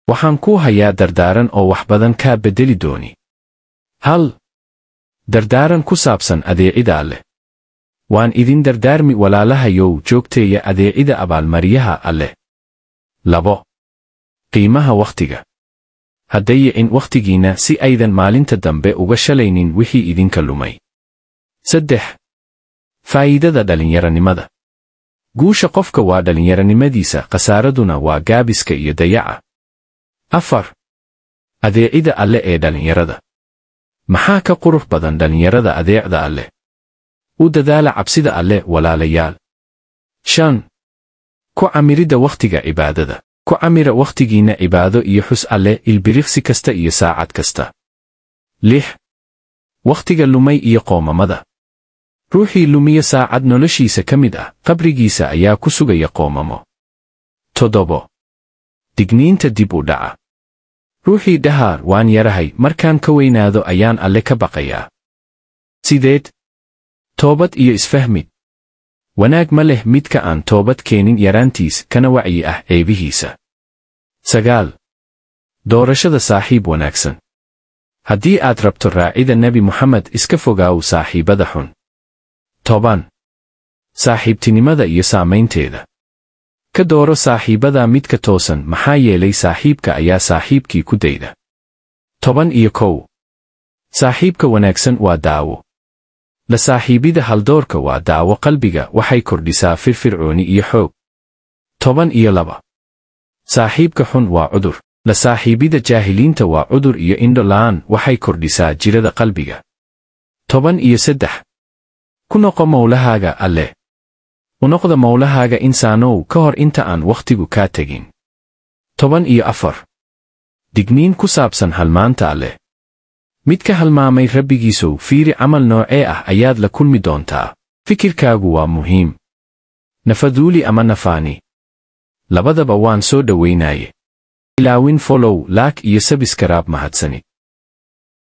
Waxaan kuu hayaa dardaaran oo wax badan kaa beddeli dooni. 1. Dardaaran ku saabsan adeecida Alleh. Waan idin dardaarmi, walaalahayow, joogteeya adeecida abaalmariyaha Alleh. 2. Qiimaha wakhtiga. Ha dayicin wakhtigiinna si aydan maalinta dambe uga shalaynin wixii idinka lumay. 3. Faa'iidada dhalinyaranimada. Guusha qofka waa dhalinyaranimadiisa, khasaaraduna waa gaabiska iyo dayaca. 4. Adeecida Alle ee dhalinyarada. Maxaa ka qurux badan dhalinyarada adeecda Alle? U dadaala cabsida Alle, walaalayaal. 5. Ku camiridda wakhtiga cibaadada. Ku camira wakhtigiinna cibaado iyo xus Alle ilbiriqsi kasta iyo saacad kasta. 6. Wakhtiga lumay iyo qoomamada. Ruuxii lumiya saacad noloshiisa ka mid ah, qabrigiisa ayaa ku sugaya qoomamo. 7. Digniinta dib u dhaca. Ruuxii dhahaar "Waan yarahay, markaan ka weynaado ayaan Alle ka baqayaa." 8. Toobad iyo isfahmid. Wanaag ma leh midka aan toobad keenin yaraantiis, kana wacyi ah ceebihiisa. 9. Doorashada saaxiib wanaagsan. Haddii aad rabto raacida Nebi Muxamed, iska fogaaw saaxiibada xun. 10. Saaxiibtinimada iyo saamaynteeda. Ka dooro saaxiibada midka toosan, maxaa yeelay saaxiibka ayaa saaxiibkii ku dayda. 11. Saaxiibka wanaagsan waa daawo. La saaxiibida haldoorka waa daawo qalbiga, waxay kordhisaa firfircooni iyo xoog. 12. Saaxiibka xun waa cudur. La saaxiibida jaahiliinta waa cudur iyo indho la'aan, waxay kordhisaa jirada qalbiga. 13. Ku noqo Mowlahaaga Alle. U noqda Mowlahaaga, insaanow, ka hor inta aan wakhtigu kaa tegin. 14. Digniin ku saabsan halmaanta Alle. Mid ka halmaamay Rabbigiisow, fiiri camal noocee ah ayaad la kulmi doontaa. Fikirkaagu waa muhiim. Nafaduuli ama nafaani, labadaba waan soo dhowaynaye. Ilaawin follow, like iyo subscribe. Mahadsanid.